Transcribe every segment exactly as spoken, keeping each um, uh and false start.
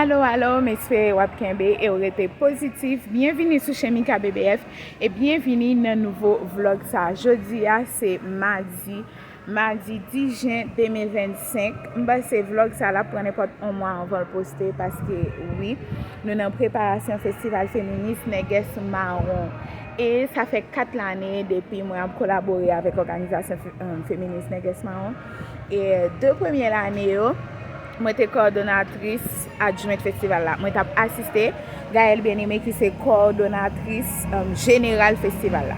Alo, alo, m espere w ap kenbe e w rete pozitif. Byenvini sou Chemika B B F e byenvini nan nouvo vlòg sa. Jodi a se madi, madi dis jen de mil vennsenk. M panse vlòg sa l ap pran nenpòt yon mwa anvan l poste, paske wi, nou nan preparasyon festival feminis Nègès Mawon. E sa fè kat lane depi mwen ap kolabore avèk òganizasyon fe-, um, feminis Nègès Mawon. E de premye lane yo, mwen te kowòdonatris adjwent festival la. Mwen t ap asiste Gaëlle Bien-Aimé ki se kowòdonatris, um, jeneral festival la.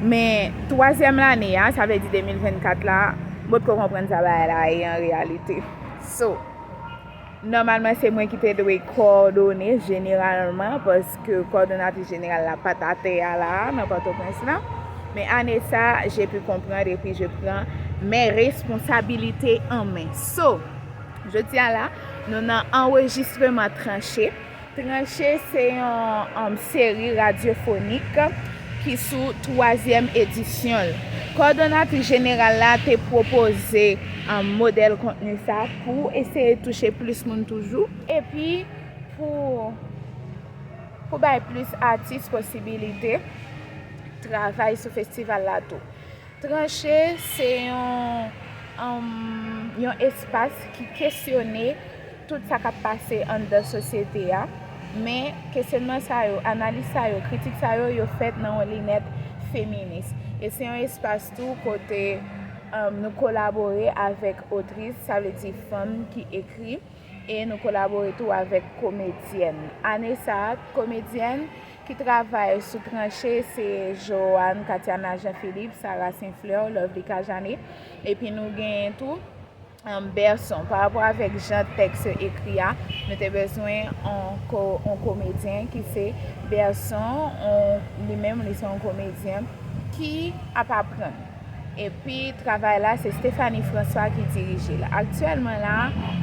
Men twazyèm lane a, sa vle di de mil vennkat la, mwen potko konprann sa bagay la ye an reyalite. So, nòmalman, se mwen ki te dwe kowòdone jeneralman, paske kowòdonatris jeneral la pa t atè a la, nan Pòtoprens la. Men ane sa, j'ai pu comprendre et puis je prends mes responsabilités en main. So, jodi a la, nou nan anrejistreman Tranche. Tranche se yon, um, seri radyofonik ki sou twazyèm edisyon l. Kowòdonatris jeneral la te pwopoze, um, modèl kontni sa pou eseye touche plis moun toujou. Epi pou, pou bay plis atis posibilite travay sou festival la tou. Tranche se yon, um, yon espas ki kesyone tout sa k ap pase anndan sosyete a. Men kesyonman sa yo, analiz sa yo, kritik sa yo, yo fèt nan yon linèt feminis. E se yon espas tou kote, um, nou kolabore avèk otris, sa vle di fanm ki ekri, e nou kolabore tou avèk komedyèn. Ane sa a, komedyèn ki travay sou Tranche se Joanne Katiana Jean Philippe, Sarah Saint Fleur, Lovelyka Jeanne, epi nou genyen tou, um, Berson. Pa rapò avèk jan tèks yo ekri a, nou te bezwen yon ko-, yon komedyen ki se Berson, yon, li menm, li se yon komedyen ki ap aprann. Epi travay la, se Stéphanie François ki dirije l. Aktyèlman la,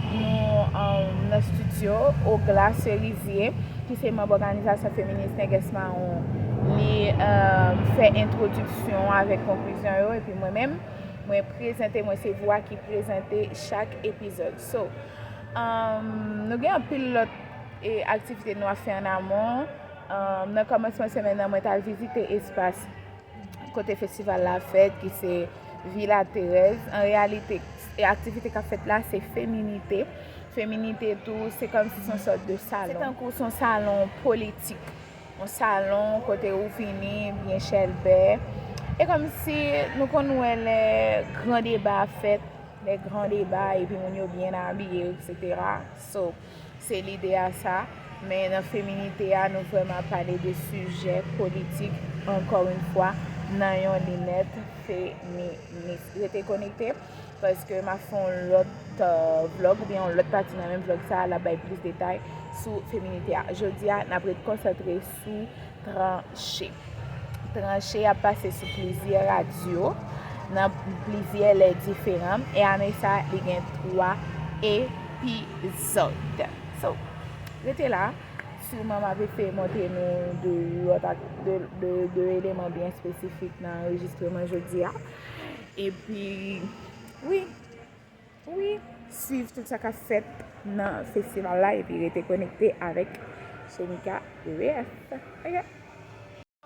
nou, um, nan estidyo Ogla Cerisier, ki se manm òganizasyon feminis Nègès Mawon. Li, um, fè entwodiksyon avèk konklizyon yo, epi mwen menm, mwen prezante, mwen se vwa ki prezante chak epizòd. So, um, nou gen anpil lòt, e, aktivite nou ap fè an amon. Um, nan kòmansman semèn nan, mwen t al vizite espas kote festival la fèt, ki se Vila Thérèse. An reyalite, e aktivite k ap fèt la, se feminite. Feminite tou, se kòmsi se yon sòt de salon. Se tankou se yon salon politik. Yon salon kote ou vini, byen chèlbè. E kòmsi nou konn wè lè gran deba ap fèt, lè gran deba, epi moun yo byen abiye, etsetera. So, se lide a sa, men nan feminite a, nou vrèman ap pale de sijè politik, ankò yon fwa, nan yon linèt feminis. Rete konekte, paske m ap fè yon lòt, euh, vlòg, oubyen yon lòt pati nan menm vlòg sa a, l ap bay plis detay sou feminite a. Jodi a, n ap ret konsantre sou Tranche. Tranche ap pase sou plizyè radyo, nan plizyè lè diferan, e ane sa, li gen twa epizòd. So, rete la, siman m ap eseye montre nou de lòt ak-, de, de, de eleman byen espesifik nan anrejistreman jodi a. Epi, wi, wi, swiv tout sa k ap fèt nan festival la epi rete konekte avèk Chemika B B F. Ok?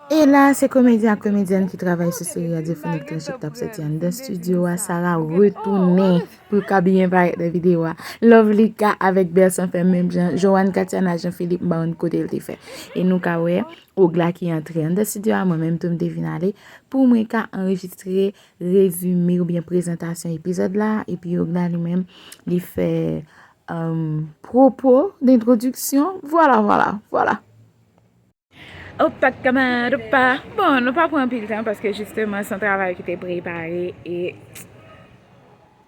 E la, se komedyen ak komedyèn ki travay sou seri radyofonik Tranche k t ap sòti anndan estidyo a. Sarah retounen pou l ka byen parèt nan videyo a. Lovelyka avèk Berson fè menm jan. Joanne Katiana Jean Philippe, m pa konn kote l te fè. E nou ka wè Ogla ki antre anndan estidyo a. Mwen menm tou, m te vin ale pou mwen ka anrejistre rezime oubyen prezantasyon epizòd la. Epi Ogla li menm, li fè, um, pwopo dentwodiksyon. Vwala, vwala, vwala. Opa, kamarad, opa. Bon, nou pa pran anpil tan paske jisteman se yon travay ki te prepare e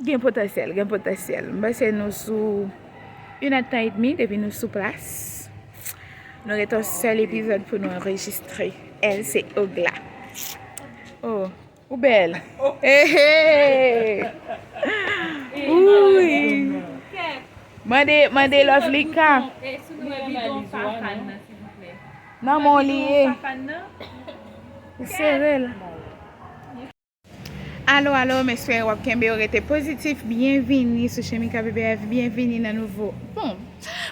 gen potansyèl, gen potansyèl. M panse nou sou inèdtan edmi depi nou sou plas. Nou gen yon sèl epizòd pou nou anrejistre. Elle, c'est Ogla. Oh. Ou bèl. Hey, hey. Wi. Mande, mande Lovelyka. Nan men w li ye. Ou sere l. Alo, alo, m espere w ap kenbe, w rete pozitif. Byenvini sou Chemika B B F, byenvini nan nouvo, bon,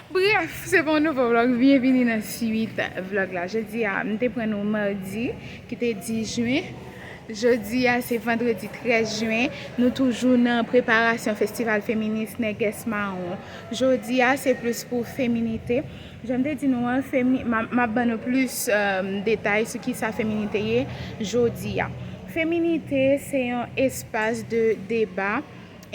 bref, se pa yon nouvo vlog, byenvini nan swit vlog la. Jodi a, m te pran nou madi, ki te dis jen. Jodi a, se vandredi trèz jen. Nou toujou nan preparasyon festival feminis Nègès Mawon. Jodi a, se plis pou feminite. Jan m te di nou an, femi-, m a, m ap ban nou plis, um, detay sou kisa feminite ye jodi a. Feminite se yon espas de deba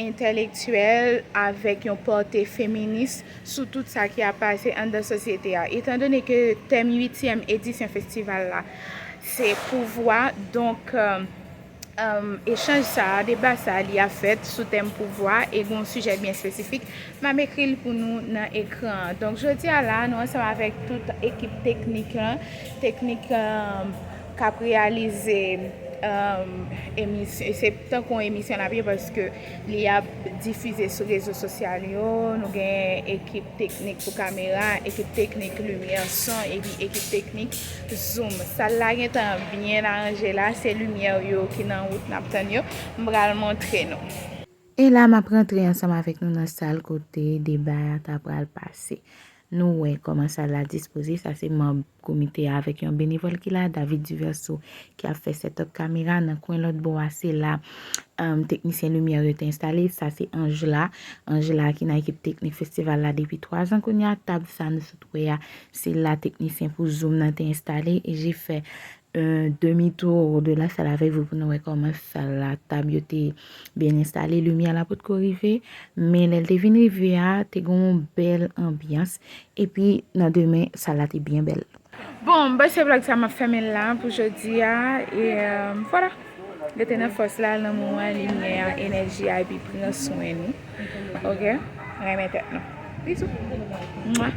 entèlektyèl avèk yon pòte feminis sou tout sa ki ap pase anndan sosyete a. Etandone ke tèm uityèm edisyon festival la se pouvwa, donk, um, um, echanj sa a, deba sa a, li ap fèt sou tèm pouvwa e gen yon sijè byen espesifik. M ap ekri l pou nou nan ekran an. Donk, jodi a la, nou ansanm avèk tout ekip teknik lan, teknik, um, k ap reyalize, um, emisyon, se tankou yon emisyon n ap ye paske li ap difize sou rezo sosyal yo. Nou gen ekip teknik pou kamera, ekip teknik limyè, son, epi ekip teknik zoom. Sal la gentan byen aranje la, se limyè yo ki nan wout n ap tann yo. M pral montre nou. E la, m ap rantre ansanm avèk nou nan sal kote deba a ta pral pase. Nou wè kòman sal la dispoze. Sa se manm komite a avèk yon benevòl ki la, David Duverso, ki ap fè setup kamera. Nan kwen lòt bò a, se la, um, teknisyen limyè yo te enstale. Sa se Angela. Angela ki nan ekip teknik festival la depi twa zan kounye a. Tab sa nou sot wè a, se la teknisyen pou zoom nan te enstale. E je fè un demi-tour de la salle avec vous pou nou wè kòman sal la, tab yo te byen enstale, limyè la potko rive, men lè l te vin rive a, te gen yon bèl anbyans, epi nan demen, sal la te byen bèl. Bon, m panse vlog sa m ap fèmen l la pou jodi a, e, euh, vwala. Rete nan fòs la, lanmou an, limyè a, enèji a, epi pran swen nou. Ok? Renmen tèt nou. Bizou. Mwa.